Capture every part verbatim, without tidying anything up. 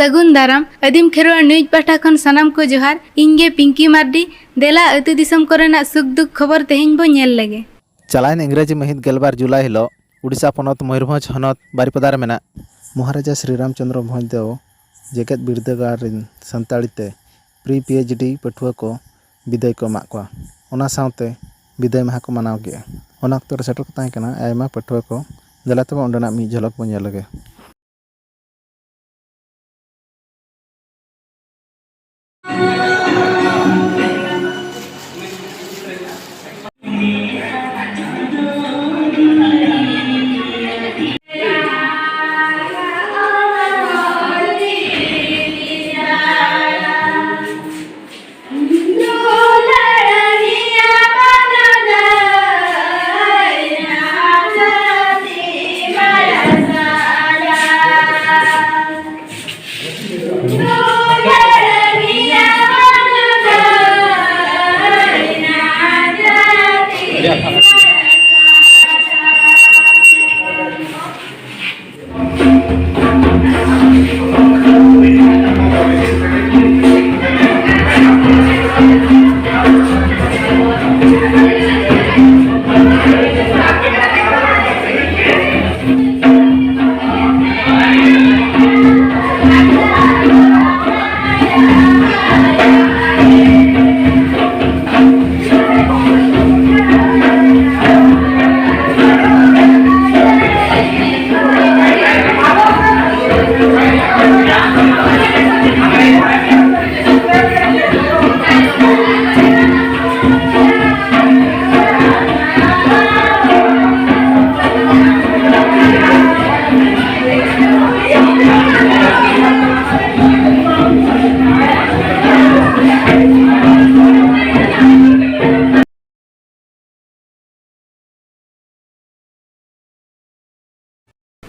ᱥᱟᱹᱜᱩᱱ ᱫᱟᱨᱟᱢ᱾ ᱟᱹᱫᱤᱢ ᱠᱷᱮᱨᱣᱟᱲ ᱱᱤᱭᱩᱡᱽ ᱯᱟᱦᱴᱟ ᱠᱷᱚᱱ ᱥᱟᱱᱟᱢ ᱠᱚ ᱡᱚᱦᱟᱨ᱾ ᱤᱧ ᱜᱮ ᱯᱤᱝᱠᱤ ᱢᱟᱨᱰᱤ᱾ ᱫᱮᱞᱟ ᱟᱹᱛᱩ ᱫᱤᱥᱚᱢ ᱠᱚᱨᱮᱱᱟᱜ ᱥᱩᱠ ᱫᱩᱠ ᱠᱷᱚᱵᱚᱨ ᱛᱮᱦᱮᱧ ᱵᱚ ᱧᱮᱞ ᱞᱮᱜᱮ᱾ ᱪᱟᱞᱟᱣᱮᱱ ᱤᱝᱨᱮᱡᱤ ᱢᱟᱹᱦᱤᱛ ᱜᱮᱞᱵᱟᱨ ᱡᱩᱞᱟᱭ ᱦᱤᱞᱳᱜ ᱩᱰᱤᱥᱟ ᱯᱚᱱᱚᱛ ᱢᱚᱭᱩᱨᱵᱷᱚᱸᱡᱽ ᱦᱚᱱᱚᱛ ᱵᱟᱨᱤᱯᱟᱫᱟ ᱨᱮ ᱢᱮᱱᱟᱜ ᱢᱚᱦᱟᱨᱟᱡᱟ ᱥᱨᱤᱨᱟᱢᱪᱚᱸᱫᱽᱨᱚ ᱵᱷᱚᱸᱡᱽ ᱫᱮᱣ ᱡᱮᱜᱮᱛ ᱵᱤᱨᱫᱟᱹᱜᱟᱲ ᱨᱤᱱ ᱥᱟᱱᱛᱟᱲᱤ ᱛᱮ pre PhD ᱯᱟᱹᱴᱷᱩᱣᱟᱹ ᱠᱚ ᱵᱤᱫᱟᱹᱭ ᱠᱚ ᱮᱢᱟᱜ ᱠᱚᱣᱟ᱾ ᱚᱱᱟ ᱥᱟᱶᱛᱮ ᱵᱤᱫᱟᱹᱭ ᱢᱟᱦᱟ ᱠᱚ ᱢᱟᱱᱟᱣ ᱠᱮᱜᱼᱟ᱾ ᱚᱱᱟ ᱚᱠᱛᱚ ᱨᱮ ᱥᱮᱴᱮᱨ ᱠᱚ ᱛᱟᱦᱮᱸ ᱠᱟᱱᱟ ᱟᱭᱢᱟ ᱯᱟᱹᱴᱷᱩᱣᱟᱹ ᱠᱚ᱾ ᱫᱮᱞᱟ ᱛᱚᱵᱮ ᱚᱸᱰᱮᱱᱟᱜ ᱢᱤᱫ ᱡᱷᱚᱞᱚᱠ ᱵᱚᱱ ᱧᱮᱞ ᱞᱮᱜᱮ᱾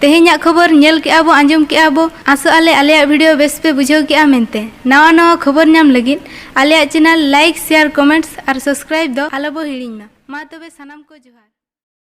ᱛᱮᱦᱮᱧᱟᱜ ᱠᱷᱚᱵᱚᱨ ᱧᱮᱞ ᱠᱮᱜᱼᱟ ᱵᱚ, ᱟᱸᱡᱚᱢ ᱠᱮᱜᱼᱟ ᱵᱚ᱾ ᱟᱥᱚᱜ ᱟᱞᱮ ᱟᱞᱮᱭᱟᱜ video ᱵᱮᱥ ᱯᱮ ᱵᱩᱡᱷᱟᱹᱣ ᱠᱮᱜᱼᱟ ᱢᱮᱱᱛᱮ᱾ ᱱᱟᱣᱟ ᱱᱟᱣᱟ ᱠᱷᱚᱵᱚᱨ ᱧᱟᱢ ᱞᱟᱹᱜᱤᱫ ᱟᱞᱮᱭᱟᱜ channel like, share, comments ᱟᱨ subscribe ᱫᱚ ᱟᱞᱚ ᱵᱚ ᱦᱤᱲᱤᱧ ᱢᱟ᱾ ᱢᱟ ᱛᱚᱵᱮ ᱥᱟᱱᱟᱢ ᱠᱚ ᱡᱚᱦᱟᱨ᱾